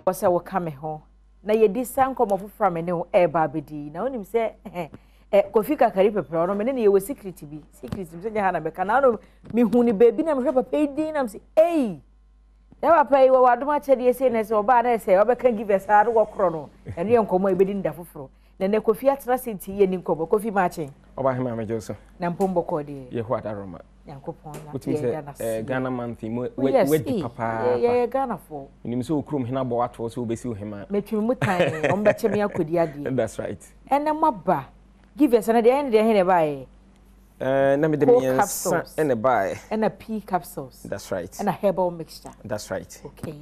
Wɔ sɛ woka me ho na yɛdi saa nkɔmmɔ foforɔ a me ne wo ɛreba abɛdi. Na wonim sɛ ɛ Kofi Kakari pɛpɛrɛ ɔno me ne no yɛwɔ secret bi. Secret bi sɛ nyɛ ha na mɛka. Na ano mehu ne baabi na mehwɛ papa yi din na mesɛ ei na papa yi wɔwɔ adom akyɛdeɛ sei na sɛ ɔbaa na sɛ ɔbɛka givers a na wɔkorɔ no. Ɛno yɛ nkɔmmɔ a yɛbɛdi no da foforɔ. Na nɛ Kofi atena ase nti yɛni nkɔmmɔ. Kofi Makye. Ɔba hema megye wo so. Na mpom bɔkɔɔ deɛ. Yehowa da Roma. Nyankopɔn na wotumi yɛda sɛ n'ase. Ghana month mu Oh, yes, wadi eh, papaapa. Yɛyɛ Ghanafoɔ. Menim sɛ okurom hene abɔ watoɔ sɛ wobɛsi wo hema. Metwi mu tan, wɔn bɛkyɛ me akɔdi adeɛ. That's right. Ɛnɛ moaba. Givers ɛnɛ deɛ ɛne deɛ ɛhe na ɛbaeɛ? Na mede Co mmiɛnsa capsules. ɛna ɛbaeɛ. Ɛna pea capsules. That's right. Ɛna herbal mixture. That's right. Okay.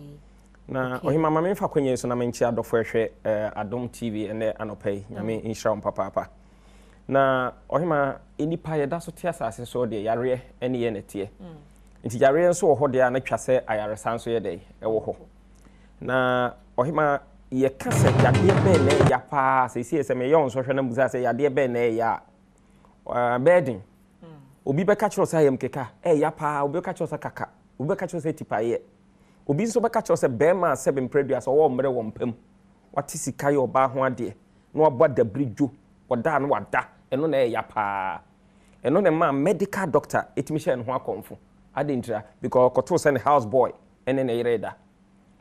Na Okay. ɔhema ma memfa akwannya yi so na menkyia adɔfo ɛhwɛ Adom TV ɛnɛ anɔpa yi. Nyame nhyira wo papaapa. Na ɔhema, nnipa yɛda so te asase so deɛ, yareɛ ɛne yɛ nɛteɛ. Nti yareɛ nso wɔ hɔ deɛ a na twa sɛ ayaresa nso yɛ dɛ ɛwɔ hɔ. Na ɔhema, yɛka sɛ yadeɛ bɛn na ɛya paa, seesei sɛ meyɛ wo nsɔhwɛ na mbusa sɛ yadeɛ bɛn na ɛya a, bɛyɛ den. Obi bɛka kyerɛ wo sɛ ayam keka ɛya paa, obi bɛka kyerɛ wo sɛ kaka, obi bɛka kyerɛ wo sɛ tipaeɛ. Obi nso bɛka kyerɛ wo sɛ bɛrima a sɛbe mprɛdua sɛ ɔwɔ mmerɛ wɔ mpam, wate sika yɛ ɔbaa ho adeɛ, na wabɔ adabiri dwo, ɔda na wada, ɛno na ɛya paa. Ɛno na ɛmaa medical doctor ɛtumi hyɛ ne ho akɔmfo. Ade ntira, because ɔkɔtoo sɛ ne house boy ɛne ne yere da.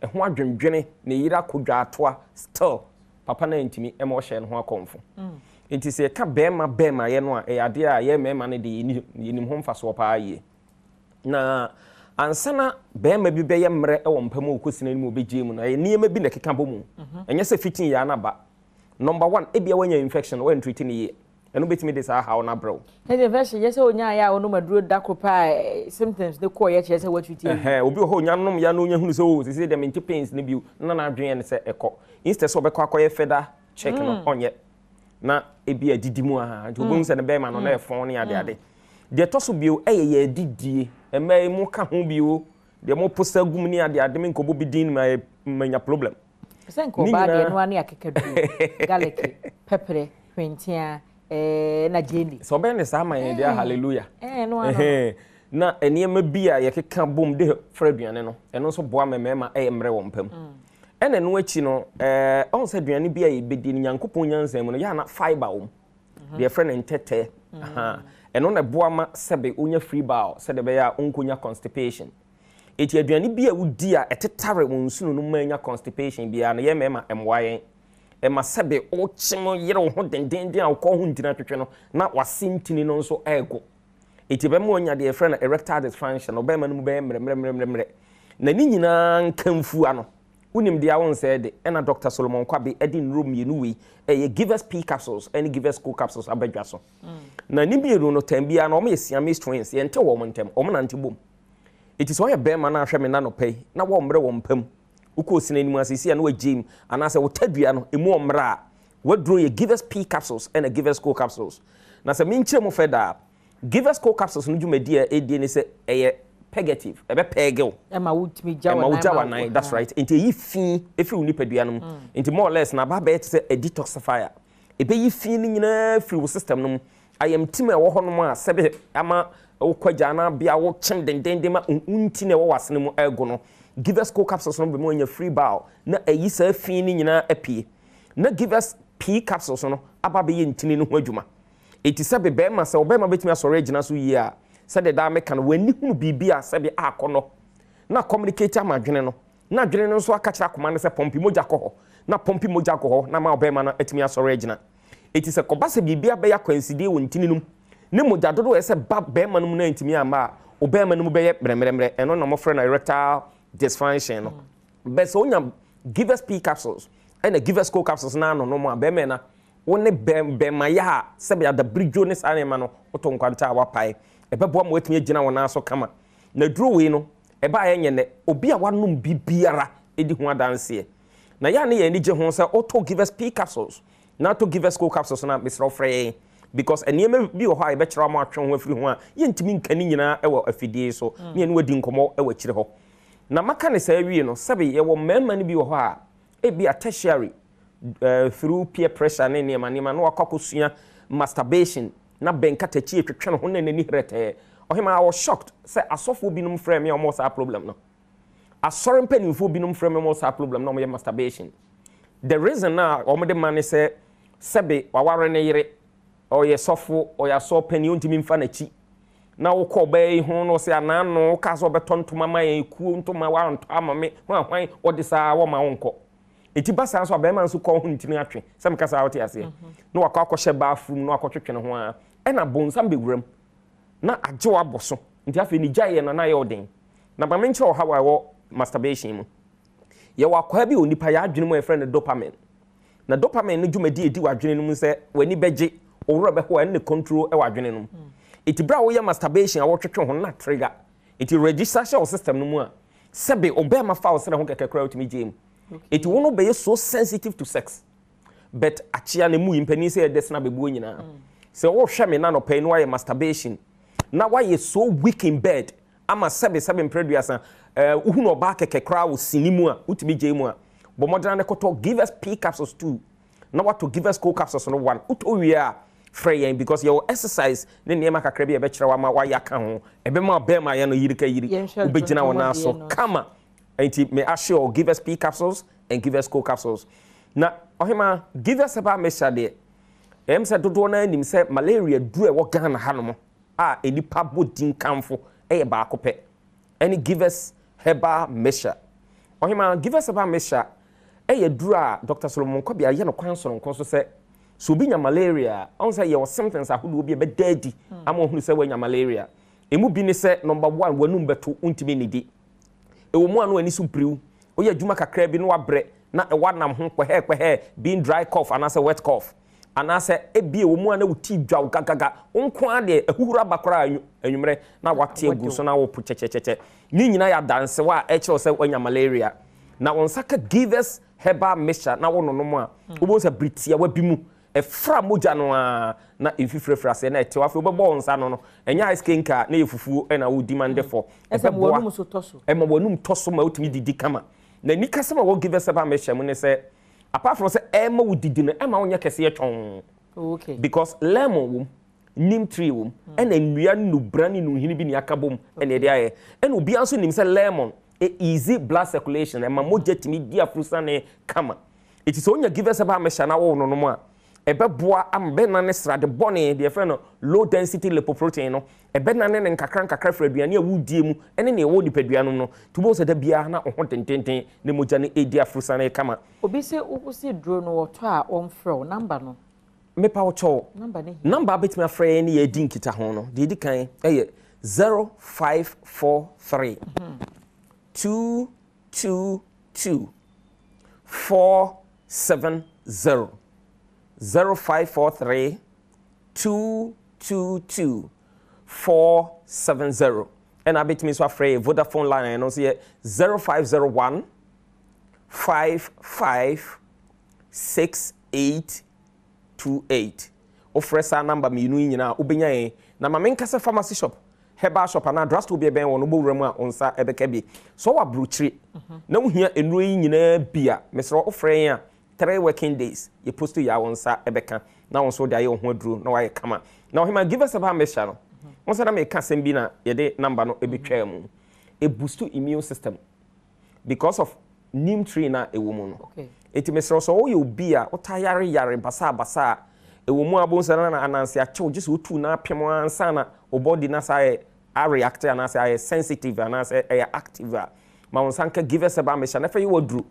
Ɛho adwendwene, ne yere akɔdwa atoa, still, papa no antumi ɛma ɔhyɛ ne ho akɔmfo. Nti sɛ yɛka bɛrima bɛrima yɛ no a, ɛyɛ adeɛ a yɛ mmarima no de yɛnim ho mfasoɔ paa yie. Na ansa na bɛrima bi bɛyɛ mmerɛ wɔ mpa mu a ɔkɔsi n'anim a ɔbɛgye mu no, ɛyɛ nneɛma bi na ɛkeka bɔ mu. Ɛnyɛ sɛ fitin yɛ anaba. Number one, ebia wanya infection, wɔntreat ne yie. Ɛno bɛtumi de saa haw no abrɛ wo. Ɛnti infection yɛ sɛ onya ayɛ a ɔnom aduro da koro paa symptoms ne kɔɔ yɛ kyerɛ sɛ wɔatreat awie. Ɛhɛn, obi wɔ hɔ onya nom ya na onya hunu sɛ o sisi deɛ mente pains no bio, na n'adwene yɛ ne sɛ ɛkɔ. Instead sɛ ɔbɛkɔ akɔyɛ further check no, ɔnyɛ. Na ebi adidi mu a, nti obehu sɛ ne bɛrima no na ɛfɔn ne ade ade. Deɛ ɛtɔ so bio ɛyɛ yɛ adidie. Mmaa yi mo ka ho bio, deɛ mo posa gum ne ade ade, me nkɔbɔ bi din ma yɛ manya problem. Sɛ nka ɔbaa deɛ no ane akekaduro, garlic, pɛprɛ, hwentea, na gyeene. Sɛ ɔbɛyɛ ne saa ma yɛn deɛ, hallelujah. No ano. Ɛhɛn. Na nneɛma bi a yɛkeka bom de fra aduane no, ɛno nso boa ma mmarima ɛyɛ mmerɛ wɔ mpam. Ɛna ɛno akyi no, ɔn sɛ aduane bi a yɛbɛdi no, Nyankopɔn nyansa mu no, yɛ ana fiber wɔ mu. Deɛ yɛfrɛ no ntɛtɛ. Aha. Ɛno na ɛboa ma sɛbe wonya free bowel, sɛdeɛ ɛbɛyɛ a wonkɔnya constipation. Eti aduane bi a wodi a ɛtetare wo nsono no ma anya constipation biara no, yɛ mmarima mmoa yɛn. Ɛma sɛbe wokyem yere wo ho dendenden a wokɔ ho ntini atwetwe no, na wase ntini no nso ɛrego. Eti ɛbɛma wanya deɛ yɛfrɛ no erectile dysfunction, ɔbɛrima no mu bɛyɛ mmerɛmmerɛmmerɛmmerɛ. Na ne nyinaa nkamfua no, wonim deɛ a wonsɛe de, ɛna Dr. Solomon Kwabe ɛde nnuro mmienu wei, ɛyɛ Givers P capsules ɛne Givers Co capsules abɛdwa so. Na ne mmienu no, tɛm biara no, wɔn yɛ Siamese twins, yɛnte wɔn ntɛm, wɔn nante bom. Eti sɛ ɔyɛ bɛrima na ahwɛ me nanɔpɛ yi, na wɔmmerɛ wɔn mpam, wokɔ osina anim ase si a na wagye mu, anaasɛ wotadua no, emu ɔmmerɛ a, waduro yɛ Givers P capsules ɛna Givers Co capsules. Na sɛ menkyerɛ mu fɛ daa, Givers Co capsules no dwumadi a ɛdie ne sɛ ɛyɛ purgative, ɛbɛ purge wo. Ɛma wotumi gya Ɛma wogya wɔ w'anan, that's right. Nti ɛyi fi ɛfiri wo nipadua no mu. Nti more or less na aba bɛyɛ te sɛ a detoxifier. Ɛbɛyi fi no nyinaa firi wo system no mu. Ayamtim a ɛwɔ hɔnom a sɛbe ama wokɔ gya na bea wokyem dendenden ma nti na ɛwɔ w'asene mu ɛgo no. Givers Co capsules no bɛma wanya free bowel na ɛyi saa fi no nyinaa apue. Na Givers P capsules no aba bɛyɛ ntini no ho adwuma. Eti sɛbe bɛrima, sɛ ɔbɛrima bɛtumi asɔre agyina so yie a, sɛdeɛ daa meka no, w'ani hunu biribi a sɛbe akɔnɔ na communicate ama adwene no, na adwene no nso aka kyerɛ akoma no sɛ pɔmpi mogya kɔ hɔ, na pɔmpi mogya kɔ hɔ na ma ɔbɛrima no atumi asɔre agyina. Eti sɛ kɔba sɛ biribi abɛyɛ akwansidie wɔ ntini no mu ne mogya dodoɔ a ɛsɛ ba bɛrima no mu na ntumi amma a, ɔbɛrima no mu bɛyɛ mmerɛmmerɛmmerɛ. Ɛno na wɔfrɛ no erectile dysfunction no. Bɛ sɛ wonya Givers P capsules ɛna Givers Co capsules na ano no mu a, bɛrima na wo ne bɛrima yɛ a sɛbe adabiridwo ne saa nneɛma no woto nkwanta a wapae, ɛbɛboa ma watumi agyina wɔn nan so kama. Na duro wei no ɛbaa yɛ nyɛ nɛ obi a wanom biribiara di ho adanseɛ. Na yɛ a ne yɛn ani gye ho sɛ wotɔ Givers P capsules na atɔ Givers Co capsules na mesrɛ wo frɛ yɛn, because nneɛma bi wɔ hɔ a yɛbɛkyerɛ ama atwe ho afiri ho a yɛntumi nka ne nyinaa wɔ afidie so, ne yɛne wadi nkɔmmɔ wɔ akyire hɔ. Na maka ne saa awie no, sɛbe yɛwɔ mmarima no bi wɔ hɔ a ebi a tertiary through peer pressure ne nneɛma nneɛma na wakɔ akɔsua masturbation na bɛn katakyi etwetwe ne ho na n'ani herɛtɛɛ. Ɔhema, I was shocked sɛ asɔfoɔ binom frɛ me a wɔwɔ saa problem no. Asɔre mpanimfoɔ binom frɛ me wɔ saa problem na wɔyɛ masturbation. The reason na wɔde ma ne sɛ, sɛbe waware ne yere, ɔyɛ sɔfo, ɔyɛ asɔre panin, ɔntumi mfa n'akyi. Na wokɔ ɔbaa yi ho na ɔsɛ anaano wokaa sɛ ɔbɛtɔ ntoma ma yɛn kuo ntoma wantɔ ama me ho ahwan ɔde saa wɔma wo nkɔ. Eti ba saa nso a bɛrima nso kɔ ho ntini atwe sɛ meka saa wote aseɛ. Na wakɔ akɔhyɛ bathroom na wakɔtwetwe ne ho a ɛna bonsam bɛwuram na agye wo abɔ so. Nti afei ne gyaeɛ no na ayɛ ɔden. Na ma menkyerɛ ɔhaw a ɛwɔ masturbation mu. Yɛwɔ akwaa bi wɔ nipa yɛ adwene mu a yɛfrɛ no dopamine. Na dopamine no dwumadi a ɛdi wɔ adwene no mu sɛ w'ani bɛgye, wo werɛ bɛho a ɛno ne control wɔ adwene no mu. Nti berɛ a woyɛ masturbation a wotwetwe ho no na trigger. Nti register hyɛ wo system no mu a, sɛbe ɔbarima fa wo serɛ ho kɛkɛ koraa wotumi gye mu. Nti wo no bɛyɛ so sensitive to sex. But akyea no mu yi mpanin sɛ yɛde sena bɛbuo nyinaa. Sɛ wohwɛ me na nɔpɛ yi na woayɛ masturbation na woayɛ so weak in bed ama sɛbe sɛbe mprɛ aduasa eh, wohunu ɔbaa kɛkɛ koraa wɔ sini mu a wotumi gye mu a, bɔ mmɔden ne kɔtɔ Give Us P capsules 2 na watɔ Give Us Co capsules no 1. Wotɔ wie a frɛ yɛn because yɛwɔ exercise ne nneɛma kakra bi a ɛbɛkyerɛ wo ama woayɛ aka ho. Ɛbɛma bɛrima ayɛ no yirika yiri. Wobɛgyina wo nan so kama. Nti me assure Give Us P capsules and Give Us Co capsules. Na ɔhema Give Us Herbal Mixture deɛ, ɛyɛ sɛ dodoɔ no ara nim sɛ malaria duru a ɛwɔ Ghana hanom a nnipa bɔ din kamfo yɛ baako pɛ, ɛne Givers Herbal Mixture. Ɔhema, Givers Herbal Mixture yɛ duru a Dr. Solomon Nkɔbea ayɛ no kwan soronko so sɛ, sɛ obi nya malaria a, ɔhu sɛ yɛwɔ symptoms ahodoɔ bi a ɛbɛda adi ama ɔhunu sɛ wanya malaria. Emu bi ne sɛ, number one, w'anum bɛto, wontumi nnidi. Ɛwɔ mu a na w'ani so biriw, woyɛ adwuma kakraa bi na wabrɛ, na ɛwɔ anam ho kpɛhɛɛkpɛhɛɛ, being dry cough anaasɛ wet cough. Anaasɛ ebia ɛwɔ mu a na wo ti dwa wo gagaga, wo nko ara deɛ ahuhuro aba koraa anwummerɛ na wate agu so na wopo kyɛkyɛkyɛkyɛ. Ne nyinaa yɛ adansewa a ɛkyerɛ wo sɛ woanya malaria. Na wo nsa ka Givers Herbal Mixture na wononom a, wobɛhu sɛ bere tiawa bi mu, ɛfra mogya no ara na mfifire firi aseɛ na ɛtew. Afei wobɛbɔ wo nsa ano no, ɛnyɛ ice kenke a na ɛyɛ fufuo na woredi ma no de fɔ. Ɛbɛboa ɛma w'anum tɔ so ma wotumi didi kama. Na anikasɛm a ɛwɔ Givers Herbal Mixture mu ne sɛ, apart from sɛ ɛma wo didi no, ɛma wonyɛ kɛseɛ twɔnn. Oh, okay. Because lemon wom, neem tree wom, ɛna nnua nnubra ne nnuhini bi ne aka bom ɛna ɛde ayɛ. Ɛna obiara nso nim sɛ lemon e easy blood circulation, ɛma mogya tumi di afurusane kama. Eti sɛ wonya Givers Herbal Mixture na wo nonom a, ɛbɛboa ama bɛnane srade bɔne, deɛ yɛfrɛ no low density lipoprotein no, ɛbɛnane no nkakra nkakra firi aduane a wodie mu ne nea ɛwɔ nipadua no mu no. Nti wobɛhu sɛ da biara na wo ho dendenden ne mogya no redi afurusane kama. Obi se wo se duro no wɔtɔ a wɔmfrɛ wo, number no? Mepa wo kyɛw, Number no hia. number a wobɛtumi afrɛ yɛn ne yɛn adi nkitaho no, deɛ ɛdi kan yɛ 0543 222 470, 0543 222 470. Ɛna abɛtumi nso afrɛ yɛ Vodafone line ɛno nso yɛ 0501 55 6828. Wofrɛ saa namba mmienu yi nyinaa wobɛnya yɛn. Na ma menka sɛ pharmacy shop, herbal shop anaa drugstore bi ɛbɛn wɔ no wobɛwura mu a wo nsa ɛbɛka bi. Sɛ wowɔ aburokyire na wohia nnuro yi nyinaa bi a, mesrɛ wo wofrɛ yɛn a 3 working days yɛ post yɛ a wo nsa ɛbɛka na wo nso wode ayɛ wo ho aduro na wayɛ kama. Na ɔhema Givers Herbal Mixture no, wo nsa na meka asɛm bi na yɛde namba no ɛbɛtwaa mu. Ɛboost immune system because of neem tree na ɛwɔ mu no. Nti mesrɛ sɛ woyɛ obi a wotaa yare yare basabasa a ɛwɔ mu a wobɛhu sɛ na ananse akyew gye sɛ wotu na apem ansa na wo body na saa ayɛ areact anaasɛ ayɛ sensitive anaasɛ ɛyɛ active a, ma wo nsa nka Givers Herbal Mixture na fa yɛ w'aduro.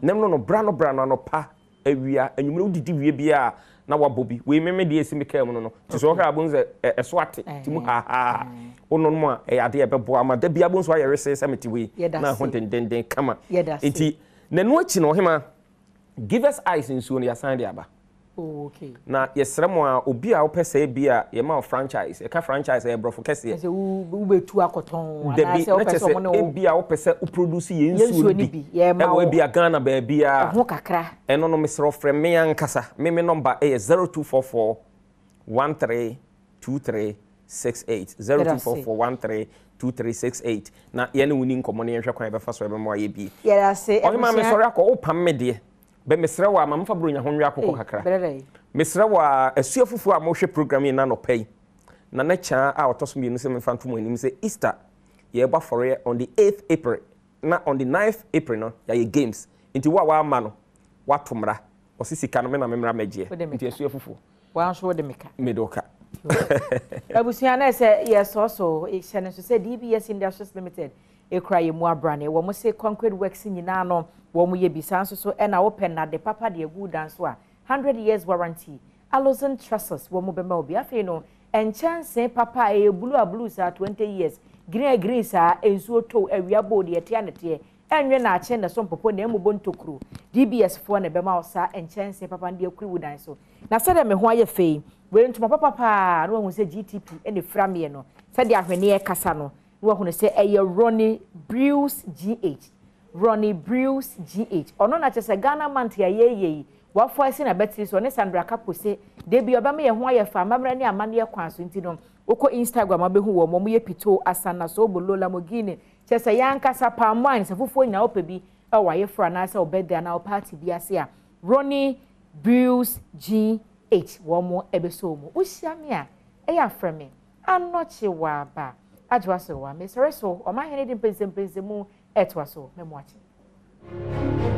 Na ɛno no bra no bra no anɔpa, awia, anwummerɛ wodidi wie biara na wabɔ bi. Wei meme deɛ ɛsi me kaa mu no no. Nti sɛ wohwɛ a wobɛhu sɛ ɛso ate ti mu haahaa. Wononom a ɛyɛ adeɛ a ɛbɛboa ama da biara wobɛhu sɛ woayɛ wesee sɛ mete wei na ho dendenden kama. Nti na ɛno akyi no ɔhema Givers Ice nsuo no yɛasan de aba. Oh, okay. Na yɛsrɛ mo a obi a wopɛ sɛ bi a yɛma wo franchise, yɛka franchise ɛyɛ borɔfo kɛseɛ. Sɛ wobɛtu akɔtɔn anaasɛ wopɛ sɛ ɔmo ne wo. Ebi a wopɛ sɛ woproduce yɛn nsuo no bi ɛwɔ ebi a Ghana baabi a. Ɛho kakra. Ɛno no mesrɛ wo frɛ me ankasa. Me me nɔmba ɛyɛ 0244 13 23 68 0244 13 2368 na yɛne wo ni nkɔmmɔ na yɛnhwɛ kwan yɛbɛfa so ɛbɛma wayɛ bi. Yɛda Ɔhema mesɔre akɔ wopam me deɛ. Bɛ mesrɛ wo a ma memfa Buronya ho nwe akokɔ kakra. Mesrɛ wo a asua fufuo a mohwɛ program yi na anɔpa yi na ne kyaa a ɔtɔ so mmienu sɛ memfa nto mo anim sɛ Easter yɛrebɔ afɔreɛ on the 8th April. Na on the ninth April no yɛayɛ games nti wo a w'amma no w'ato mmra ɔse sika no me na me mmra mɛgyeɛ nti asua fufuo. Waa nso wode me ka. Mede wo ka. Abusua na ɛsɛ yɛsɔɔsɔ hyɛ no nso sɛ DBS Industries Limited ekura yɛ mu abrane wɔn se concrete works nyinaa no wɔn yɛ bi saa nso so ɛna wopɛ nnade papa de agu dan so a 100 years warranty Allozen trestles wɔn bɛma wo bi afei no Nkyɛnsee papa a ɛyɛ blue a blue saa 20 years, green a green saa, nsuo tɔ o, awia bɔ o, deɛ ɛteɛ a na ɛteɛ, ɛnwe na akye na ɛso mpopo na ɛmmobɔ ntokuro. DBS foɔ na ɛbɛma wo saa nkyɛnsee papa no de akuri wo dan so. Na sɛdeɛ me ho ayɛ fɛ yi, wei ntoma papa paa na wahunu sɛ GTP na ɛfira meɛ no, sɛdeɛ ahweneɛ rekasa no, na wahunu sɛ ɛyɛ Ronnie Brews GH. Ronnie Brews GH. Ɔno na kyerɛ sɛ Ghana Month a yɛreyɛ yi, Wafo asi n'abatiri so, ɔne Sandra Kapo se da bi ɔbɛma yɛn ho ayɛ fɛ amammerɛ ne amanneɛ kwan so nti no, wokɔ Instagram a wobɛhu wɔn, wɔyɛ pitoo, asana, soobolo, lamogini, kyerɛ sɛ yɛn ankasa palm wine, sɛ fufuo nyinaa wopɛ bi wɔ w'ayeforo anaasɛ wo birthday anaa wo party bi ase a, Ronnie Brews GH wɔn bɛsɔ wo mu. Wohyia me a, ɛyɛ a frɛ me, Anɔkye Waaba, Adwoa Serwaa, mesɔre so, Ɔmanhene de mpɛnsɛmpɛnsɛmu retoa so, Mɛmoakye.